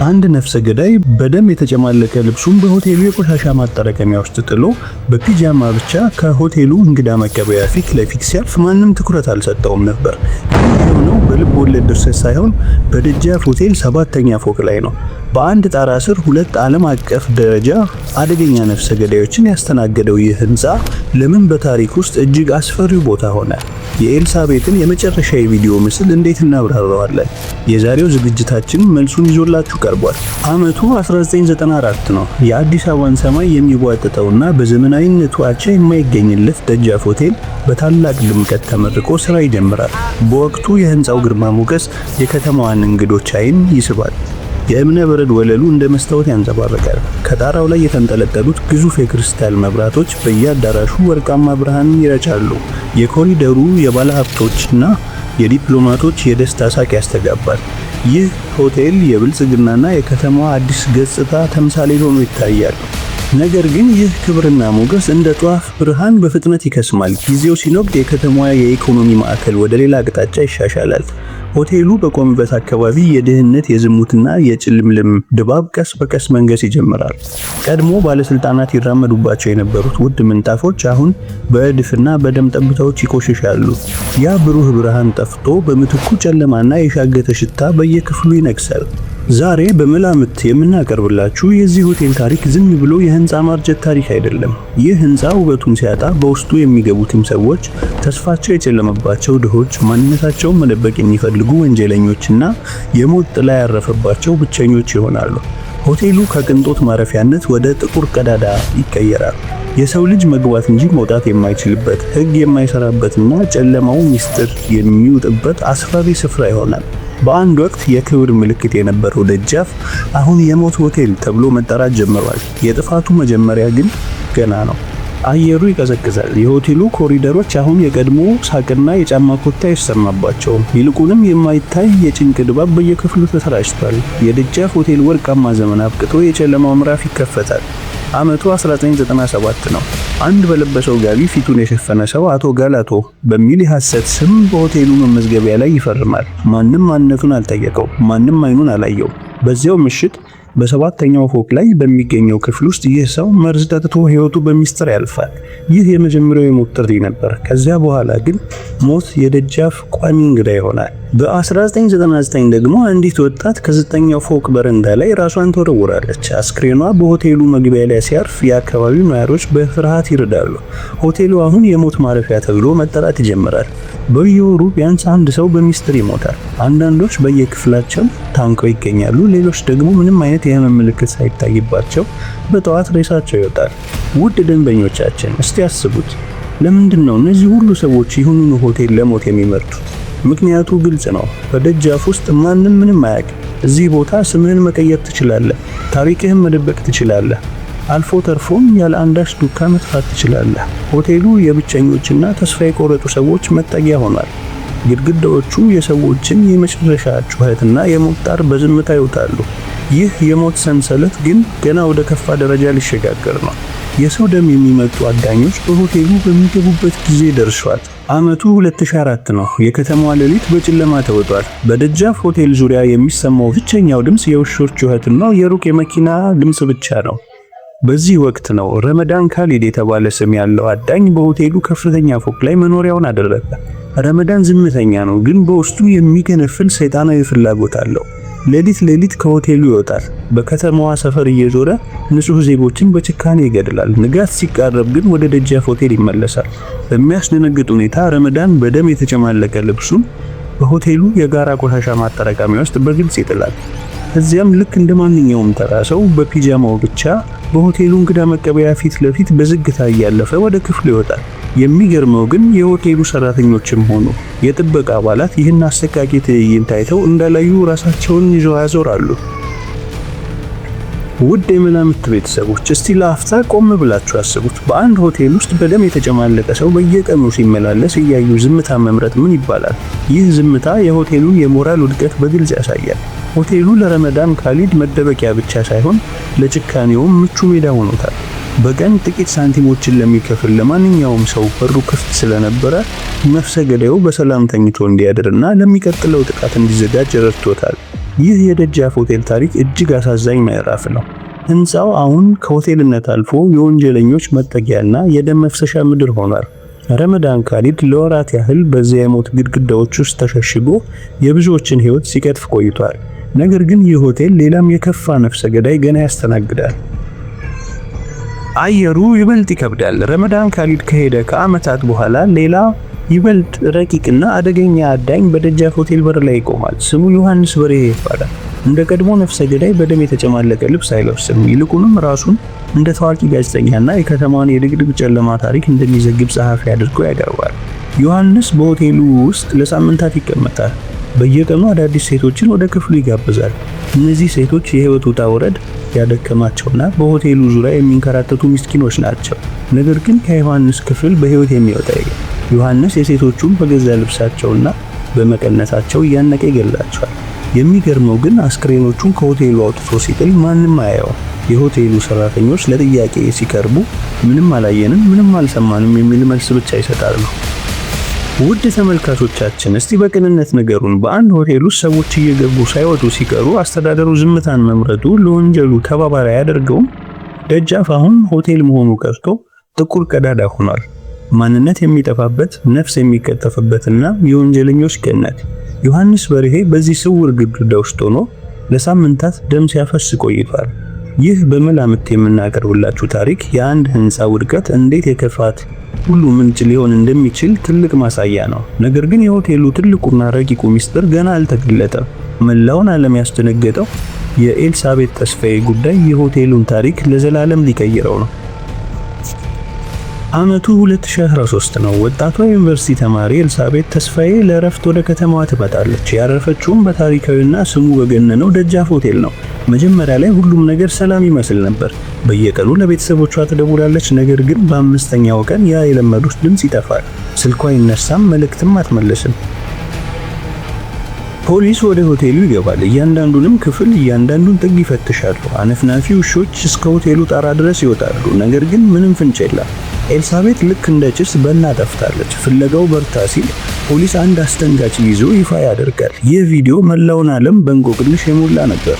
አንድ ነፍሰ ገዳይ በደም የተጨማለቀ ልብሱን በሆቴሉ የቆሻሻ ማጠራቀሚያ ውስጥ ጥሎ በፒጃማ ብቻ ከሆቴሉ እንግዳ መቀበያ ፊት ለፊት ሲያልፍ ማንም ትኩረት አልሰጠውም ነበር። ይህ የሆነው በልብ ወለድ ድርሰት ሳይሆን በደጃፍ ሆቴል ሰባተኛ ፎቅ ላይ ነው። በአንድ ጣራ ስር ሁለት ዓለም አቀፍ ደረጃ አደገኛ ነፍሰ ገዳዮችን ያስተናገደው ይህ ህንፃ ለምን በታሪክ ውስጥ እጅግ አስፈሪው ቦታ ሆነ? የኤልሳቤጥን የመጨረሻ የቪዲዮ ምስል እንዴት እናብራራዋለን? የዛሬው ዝግጅታችን መልሱን ይዞላችሁ ቀርቧል። ዓመቱ 1994 ነው። የአዲስ አበባን ሰማይ የሚቧጥጠውና በዘመናዊነቱ አቻ የማይገኝለት ደጃፍ ሆቴል በታላቅ ድምቀት ተመርቆ ስራ ይጀምራል። በወቅቱ የህንፃው ግርማ ሞገስ የከተማዋን እንግዶች አይን ይስባል። የእብነ በረድ ወለሉ እንደ መስታወት ያንጸባርቃል። ከጣራው ላይ የተንጠለጠሉት ግዙፍ የክሪስታል መብራቶች በየአዳራሹ ወርቃማ ብርሃን ይረጫሉ። የኮሪደሩ የባለሀብቶችና የዲፕሎማቶች የደስታ ሳቅ ያስተጋባል። ይህ ሆቴል የብልጽግናና የከተማዋ አዲስ ገጽታ ተምሳሌት ሆኖ ይታያል። ነገር ግን ይህ ክብርና ሞገስ እንደ ጧፍ ብርሃን በፍጥነት ይከስማል። ጊዜው ሲነጉድ የከተማዋ የኢኮኖሚ ማዕከል ወደ ሌላ አቅጣጫ ይሻሻላል። ሆቴሉ በቆመበት አካባቢ የድህነት፣ የዝሙትና የጭልምልም ድባብ ቀስ በቀስ መንገስ ይጀምራል። ቀድሞ ባለስልጣናት ይራመዱባቸው የነበሩት ውድ ምንጣፎች አሁን በእድፍና በደም ጠብታዎች ይቆሽሻሉ። ያ ብሩህ ብርሃን ጠፍቶ በምትኩ ጨለማና የሻገተ ሽታ በየክፍሉ ይነግሳል። ዛሬ በመላምት የምናቀርብላችሁ የዚህ ሆቴል ታሪክ ዝም ብሎ የህንፃ ማርጀት ታሪክ አይደለም። ይህ ህንፃ ውበቱን ሲያጣ በውስጡ የሚገቡትም ሰዎች ተስፋቸው የጨለመባቸው ድሆች፣ ማንነታቸውን መደበቅ የሚፈልጉ ወንጀለኞችና የሞት ጥላ ያረፈባቸው ብቸኞች ይሆናሉ። ሆቴሉ ከቅንጦት ማረፊያነት ወደ ጥቁር ቀዳዳ ይቀየራል። የሰው ልጅ መግባት እንጂ መውጣት የማይችልበት፣ ህግ የማይሰራበትና ጨለማው ሚስጥር የሚውጥበት አስፈሪ ስፍራ ይሆናል። በአንድ ወቅት የክብር ምልክት የነበረው ደጃፍ አሁን የሞት ሆቴል ተብሎ መጠራት ጀምሯል። የጥፋቱ መጀመሪያ ግን ገና ነው። አየሩ ይቀዘቅዛል። የሆቴሉ ኮሪደሮች አሁን የቀድሞ ሳቅና የጫማ ኮቴ አይሰማባቸውም። ይልቁንም የማይታይ የጭንቅ ድባብ በየክፍሉ ተሰራጭቷል። የደጃፍ ሆቴል ወርቃማ ዘመን አብቅቶ የጨለማው ምዕራፍ ይከፈታል። ዓመቱ 1997 ነው። አንድ በለበሰው ጋቢ ፊቱን የሸፈነ ሰው አቶ ጋላቶ በሚል የሐሰት ስም በሆቴሉ መመዝገቢያ ላይ ይፈርማል። ማንም ማንነቱን አልጠየቀው፣ ማንም አይኑን አላየው። በዚያው ምሽት በሰባተኛው ፎቅ ላይ በሚገኘው ክፍል ውስጥ ይህ ሰው መርዝ ጠጥቶ ሕይወቱ በሚስጥር ያልፋል። ይህ የመጀመሪያው የሞት ጥሪ ነበር። ከዚያ በኋላ ግን ሞት የደጃፍ ቋሚ እንግዳ ይሆናል። በ1999 ደግሞ አንዲት ወጣት ከዘጠኛው ፎቅ በረንዳ ላይ ራሷን ትወረውራለች። አስክሬኗ በሆቴሉ መግቢያ ላይ ሲያርፍ የአካባቢው ነዋሪዎች በፍርሃት ይርዳሉ። ሆቴሉ አሁን የሞት ማረፊያ ተብሎ መጠራት ይጀምራል። በየወሩ ቢያንስ አንድ ሰው በሚስጥር ይሞታል። አንዳንዶች በየክፍላቸው ታንቀው ይገኛሉ። ሌሎች ደግሞ ምንም አይነት የህመም ምልክት ሳይታይባቸው በጠዋት ሬሳቸው ይወጣል። ውድ ደንበኞቻችን፣ እስቲ አስቡት፣ ለምንድን ነው እነዚህ ሁሉ ሰዎች ይህንኑ ሆቴል ለሞት የሚመርጡት? ምክንያቱ ግልጽ ነው። በደጃፍ ውስጥ ማንም ምንም አያውቅም። እዚህ ቦታ ስምህን መቀየር ትችላለህ፣ ታሪክህን መደበቅ ትችላለህ፣ አልፎ ተርፎም ያለ አንዳች ዱካ መጥፋት ትችላለህ። ሆቴሉ የብቸኞችና ተስፋ የቆረጡ ሰዎች መጠጊያ ሆኗል። ግድግዳዎቹ የሰዎችን የመጨረሻ ጩኸትና የሞት ጣር በዝምታ ይውጣሉ። ይህ የሞት ሰንሰለት ግን ገና ወደ ከፋ ደረጃ ሊሸጋገር ነው። የሰው ደም የሚመጡ አዳኞች በሆቴሉ በሚገቡበት ጊዜ ደርሷል። ዓመቱ 2004 ነው። የከተማዋ ሌሊት በጨለማ ተውጧል። በደጃፍ ሆቴል ዙሪያ የሚሰማው ብቸኛው ድምፅ የውሾች ጩኸትና የሩቅ የመኪና ድምፅ ብቻ ነው። በዚህ ወቅት ነው ረመዳን ካሊድ የተባለ ስም ያለው አዳኝ በሆቴሉ ከፍተኛ ፎቅ ላይ መኖሪያውን አደረገ። ረመዳን ዝምተኛ ነው፣ ግን በውስጡ የሚገነፍል ሰይጣናዊ ፍላጎት አለው። ሌሊት ሌሊት ከሆቴሉ ይወጣል። በከተማዋ ሰፈር እየዞረ ንጹህ ዜጎችን በጭካኔ ይገድላል። ንጋት ሲቃረብ ግን ወደ ደጃፍ ሆቴል ይመለሳል። በሚያስደነግጥ ሁኔታ ረመዳን በደም የተጨማለቀ ልብሱን በሆቴሉ የጋራ ቆሻሻ ማጠራቀሚያ ውስጥ በግልጽ ይጥላል። እዚያም ልክ እንደ ማንኛውም ተራ ሰው በፒጃማው ብቻ በሆቴሉ እንግዳ መቀበያ ፊት ለፊት በዝግታ እያለፈ ወደ ክፍሉ ይወጣል። የሚገርመው ግን የሆቴሉ ሰራተኞችም ሆኑ የጥበቃ አባላት ይህን አሰቃቂ ትዕይንት አይተው እንዳላዩ ራሳቸውን ይዘው ያዞራሉ። ውድ የመላምት ቤተሰቦች፣ እስቲ ለአፍታ ቆም ብላችሁ አስቡት። በአንድ ሆቴል ውስጥ በደም የተጨማለቀ ሰው በየቀኑ ሲመላለስ እያዩ ዝምታ መምረጥ ምን ይባላል? ይህ ዝምታ የሆቴሉን የሞራል ውድቀት በግልጽ ያሳያል። ሆቴሉ ለረመዳን ካሊድ መደበቂያ ብቻ ሳይሆን ለጭካኔውም ምቹ ሜዳ ሆኖታል። በቀን ጥቂት ሳንቲሞችን ለሚከፍል ለማንኛውም ሰው በሩ ክፍት ስለነበረ ነፍሰ ገዳዩ በሰላም ተኝቶ እንዲያድርና ለሚቀጥለው ጥቃት እንዲዘጋጅ ረድቶታል። ይህ የደጃፍ ሆቴል ታሪክ እጅግ አሳዛኝ ምዕራፍ ነው። ሕንፃው አሁን ከሆቴልነት አልፎ የወንጀለኞች መጠጊያና የደም መፍሰሻ ምድር ሆኗል። ረመዳን ካሊድ ለወራት ያህል በዚያ የሞት ግድግዳዎች ውስጥ ተሸሽጎ የብዙዎችን ሕይወት ሲቀጥፍ ቆይቷል። ነገር ግን ይህ ሆቴል ሌላም የከፋ ነፍሰ ገዳይ ገና ያስተናግዳል። አየሩ ይበልጥ ይከብዳል። ረመዳን ካሊድ ከሄደ ከዓመታት በኋላ ሌላ ይበልጥ ረቂቅና አደገኛ አዳኝ በደጃፍ ሆቴል በር ላይ ይቆማል። ስሙ ዮሐንስ በርሄ ይባላል። እንደ ቀድሞ ነፍሰ ገዳይ በደም የተጨማለቀ ልብስ አይለብስም። ይልቁንም ራሱን እንደ ታዋቂ ጋዜጠኛና የከተማዋን የድቅድቅ ጨለማ ታሪክ እንደሚዘግብ ጸሐፊ አድርጎ ያቀርባል። ዮሐንስ በሆቴሉ ውስጥ ለሳምንታት ይቀመጣል። በየቀኑ አዳዲስ ሴቶችን ወደ ክፍሉ ይጋብዛል። እነዚህ ሴቶች የህይወት ውጣ ውረድ ያደከማቸውና በሆቴሉ ዙሪያ የሚንከራተቱ ምስኪኖች ናቸው። ነገር ግን ከዮሐንስ ክፍል በህይወት የሚወጣ የለም። ዮሐንስ የሴቶቹን በገዛ ልብሳቸውና በመቀነታቸው እያነቀ ይገላቸዋል። የሚገርመው ግን አስክሬኖቹን ከሆቴሉ አውጥቶ ሲጥል ማንም አያየውም። የሆቴሉ ሰራተኞች ለጥያቄ ሲቀርቡ ምንም አላየንም፣ ምንም አልሰማንም የሚል መልስ ብቻ ይሰጣሉ። ውድ ተመልካቾቻችን፣ እስቲ በቅንነት ንገሩን፣ በአንድ ሆቴል ውስጥ ሰዎች እየገቡ ሳይወጡ ሲቀሩ አስተዳደሩ ዝምታን መምረጡ ለወንጀሉ ተባባሪ አያደርገውም? ደጃፍ አሁን ሆቴል መሆኑ ቀርቶ ጥቁር ቀዳዳ ሆኗል። ማንነት የሚጠፋበት፣ ነፍስ የሚቀጠፍበትና የወንጀለኞች ገነት። ዮሐንስ በርሄ በዚህ ስውር ግድግዳ ውስጥ ሆኖ ለሳምንታት ደም ሲያፈስ ቆይቷል። ይህ በመላምት የምናቀርብላችሁ ታሪክ የአንድ ህንፃ ውድቀት እንዴት የክፋት ሁሉ ምንጭ ሊሆን እንደሚችል ትልቅ ማሳያ ነው። ነገር ግን የሆቴሉ ትልቁና ረቂቁ ሚስጥር ገና አልተገለጠም። መላውን ዓለም ያስደነገጠው የኤልሳቤጥ ተስፋዬ ጉዳይ የሆቴሉን ታሪክ ለዘላለም ሊቀይረው ነው። ዓመቱ 2013 ነው። ወጣቷ የዩኒቨርሲቲ ተማሪ ኤልሳቤጥ ተስፋዬ ለእረፍት ወደ ከተማዋ ትመጣለች። ያረፈችውም በታሪካዊና ስሙ በገነነው ደጃፍ ሆቴል ነው። መጀመሪያ ላይ ሁሉም ነገር ሰላም ይመስል ነበር። በየቀኑ ለቤተሰቦቿ ትደውላለች። ነገር ግን በአምስተኛው ቀን ያ የለመዱት ድምፅ ይጠፋል። ስልኳ አይነሳም፣ መልእክትም አትመልስም። ፖሊስ ወደ ሆቴሉ ይገባል። እያንዳንዱንም ክፍል፣ እያንዳንዱን ጥግ ይፈትሻሉ። አነፍናፊ ውሾች እስከ ሆቴሉ ጣራ ድረስ ይወጣሉ። ነገር ግን ምንም ፍንጭ የለም። ኤልሳቤጥ ልክ እንደ ጭስ በና ጠፍታለች። ፍለጋው በርታ ሲል ፖሊስ አንድ አስደንጋጭ ይዞ ይፋ ያደርጋል። ይህ ቪዲዮ መላውን ዓለም በእንቆቅልሽ የሞላ ነበር።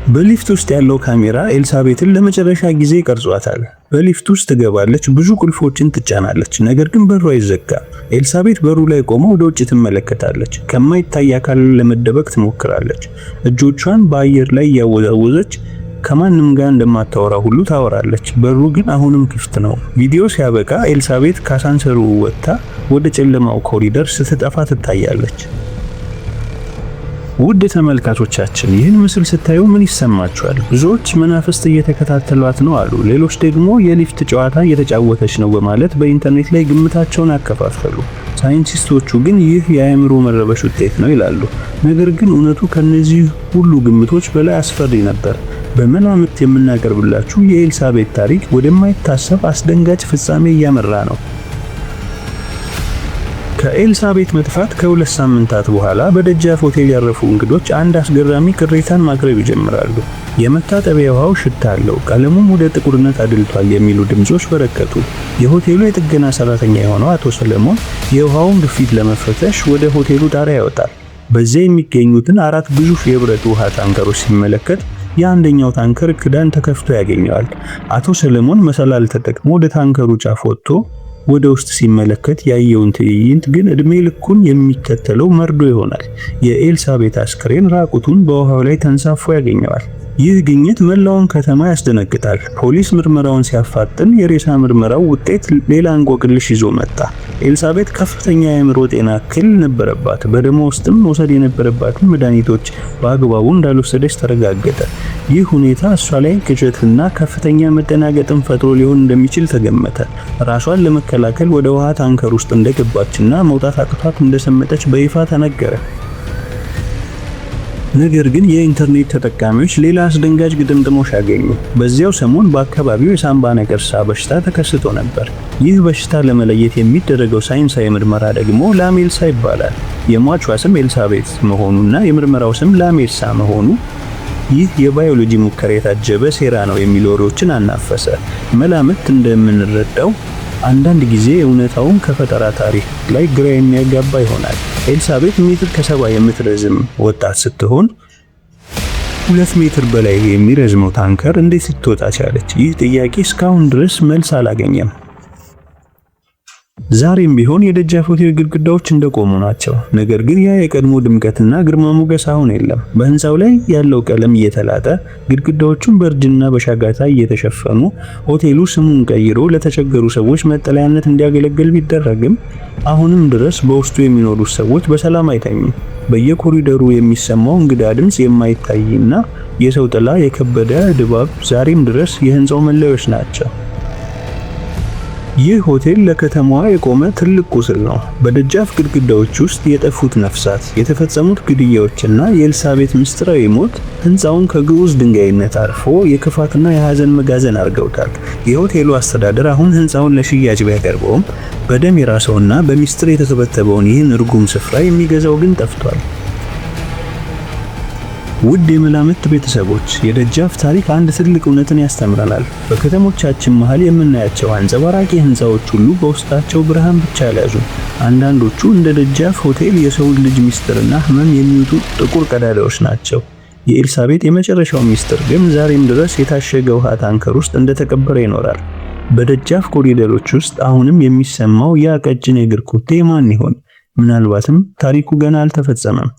በሊፍት ውስጥ ያለው ካሜራ ኤልሳቤትን ለመጨረሻ ጊዜ ቀርጿታል። በሊፍት ውስጥ ትገባለች፣ ብዙ ቁልፎችን ትጫናለች፣ ነገር ግን በሩ አይዘጋም። ኤልሳቤት በሩ ላይ ቆማ ወደ ውጭ ትመለከታለች። ከማይታይ አካል ለመደበቅ ትሞክራለች። እጆቿን በአየር ላይ እያወዛወዘች ከማንም ጋር እንደማታወራ ሁሉ ታወራለች። በሩ ግን አሁንም ክፍት ነው። ቪዲዮ ሲያበቃ ኤልሳቤት ከአሳንሰሩ ወጥታ ወደ ጨለማው ኮሪደር ስትጠፋ ትታያለች። ውድ ተመልካቾቻችን፣ ይህን ምስል ስታዩ ምን ይሰማችኋል? ብዙዎች መናፍስት እየተከታተሏት ነው አሉ። ሌሎች ደግሞ የሊፍት ጨዋታ እየተጫወተች ነው በማለት በኢንተርኔት ላይ ግምታቸውን አከፋፈሉ። ሳይንቲስቶቹ ግን ይህ የአእምሮ መረበሽ ውጤት ነው ይላሉ። ነገር ግን እውነቱ ከነዚህ ሁሉ ግምቶች በላይ አስፈሪ ነበር። በመላምት የምናቀርብላችሁ የኤልሳቤጥ ታሪክ ወደማይታሰብ አስደንጋጭ ፍጻሜ እያመራ ነው። ከኤልሳቤጥ መጥፋት ከ2 ሳምንታት በኋላ በደጃፍ ሆቴል ያረፉ እንግዶች አንድ አስገራሚ ቅሬታን ማቅረብ ይጀምራሉ። የመታጠቢያ ውሃው ሽታ አለው፣ ቀለሙም ወደ ጥቁርነት አድልቷል የሚሉ ድምጾች በረከቱ። የሆቴሉ የጥገና ሰራተኛ የሆነው አቶ ሰለሞን የውሃውን ግፊት ለመፈተሽ ወደ ሆቴሉ ጣሪያ ይወጣል። በዚያ የሚገኙትን አራት ግዙፍ የብረት ውሃ ታንከሮች ሲመለከት የአንደኛው ታንከር ክዳን ተከፍቶ ያገኘዋል። አቶ ሰለሞን መሰላል ተጠቅሞ ወደ ታንከሩ ጫፍ ወጥቶ ወደ ውስጥ ሲመለከት ያየውን ትዕይንት ግን እድሜ ልኩን የሚከተለው መርዶ ይሆናል። የኤልሳቤጥ አስክሬን ራቁቱን በውሃው ላይ ተንሳፎ ያገኘዋል። ይህ ግኝት መላውን ከተማ ያስደነግጣል። ፖሊስ ምርመራውን ሲያፋጥን የሬሳ ምርመራው ውጤት ሌላ እንቆቅልሽ ይዞ መጣ። ኤልሳቤጥ ከፍተኛ የአእምሮ ጤና እክል ነበረባት። በደሟ ውስጥም መውሰድ የነበረባትን መድኃኒቶች በአግባቡ እንዳልወሰደች ተረጋገጠ። ይህ ሁኔታ እሷ ላይ ቅዠትና ከፍተኛ መደናገጥን ፈጥሮ ሊሆን እንደሚችል ተገመተ። ራሷን ለመከላከል ወደ ውሃ ታንከር ውስጥ እንደገባችና መውጣት አቅቷት እንደሰመጠች በይፋ ተነገረ። ነገር ግን የኢንተርኔት ተጠቃሚዎች ሌላ አስደንጋጭ ግጥምጥሞሽ አገኙ። በዚያው ሰሞን በአካባቢው የሳምባ ነቀርሳ በሽታ ተከስቶ ነበር። ይህ በሽታ ለመለየት የሚደረገው ሳይንሳዊ ምርመራ ደግሞ ላሜልሳ ይባላል። የሟቿ ስም ኤልሳቤት መሆኑና የምርመራው ስም ላሜልሳ መሆኑ ይህ የባዮሎጂ ሙከራ የታጀበ ሴራ ነው የሚሉ ወሬዎችን አናፈሰ። መላምት እንደምንረዳው አንዳንድ ጊዜ እውነታውን ከፈጠራ ታሪክ ላይ ግራ የሚያጋባ ይሆናል። ኤልሳቤጥ ሜትር ከ70 የምትረዝም ወጣት ስትሆን 2 ሜትር በላይ የሚረዝመው ታንከር እንዴት ልትወጣ ቻለች? ይህ ጥያቄ እስካሁን ድረስ መልስ አላገኘም። ዛሬም ቢሆን የደጃፍ ሆቴል ግድግዳዎች እንደቆሙ ናቸው። ነገር ግን ያ የቀድሞ ድምቀትና ግርማ ሞገስ አሁን የለም። በህንፃው ላይ ያለው ቀለም እየተላጠ፣ ግድግዳዎቹም በእርጅና በሻጋታ እየተሸፈኑ፣ ሆቴሉ ስሙን ቀይሮ ለተቸገሩ ሰዎች መጠለያነት እንዲያገለግል ቢደረግም አሁንም ድረስ በውስጡ የሚኖሩት ሰዎች በሰላም አይተኙም። በየኮሪደሩ የሚሰማው እንግዳ ድምፅ፣ የማይታይና የሰው ጥላ የከበደ ድባብ ዛሬም ድረስ የህንፃው መለያዎች ናቸው። ይህ ሆቴል ለከተማዋ የቆመ ትልቅ ቁስል ነው። በደጃፍ ግድግዳዎች ውስጥ የጠፉት ነፍሳት፣ የተፈጸሙት ግድያዎችና የኤልሳቤጥ ምስጢራዊ ሞት ህንፃውን ከግዑዝ ድንጋይነት አልፎ የክፋትና የሐዘን መጋዘን አድርገውታል። የሆቴሉ አስተዳደር አሁን ህንፃውን ለሽያጭ ቢያቀርበውም በደም የራሰውና በሚስጥር የተተበተበውን ይህን እርጉም ስፍራ የሚገዛው ግን ጠፍቷል። ውድ የመላምት ቤተሰቦች፣ የደጃፍ ታሪክ አንድ ትልቅ እውነትን ያስተምረናል። በከተሞቻችን መሃል የምናያቸው አንጸባራቂ ህንፃዎች ሁሉ በውስጣቸው ብርሃን ብቻ አልያዙም። አንዳንዶቹ እንደ ደጃፍ ሆቴል የሰውን ልጅ ምስጢርና ህመም የሚውጡ ጥቁር ቀዳዳዎች ናቸው። የኤልሳቤጥ የመጨረሻው ሚስጥር ግን ዛሬም ድረስ የታሸገ ውሃ ታንከር ውስጥ እንደተቀበረ ይኖራል። በደጃፍ ኮሪደሮች ውስጥ አሁንም የሚሰማው ያ ቀጭን የእግር ኮቴ ማን ይሆን? ምናልባትም ታሪኩ ገና አልተፈጸመም።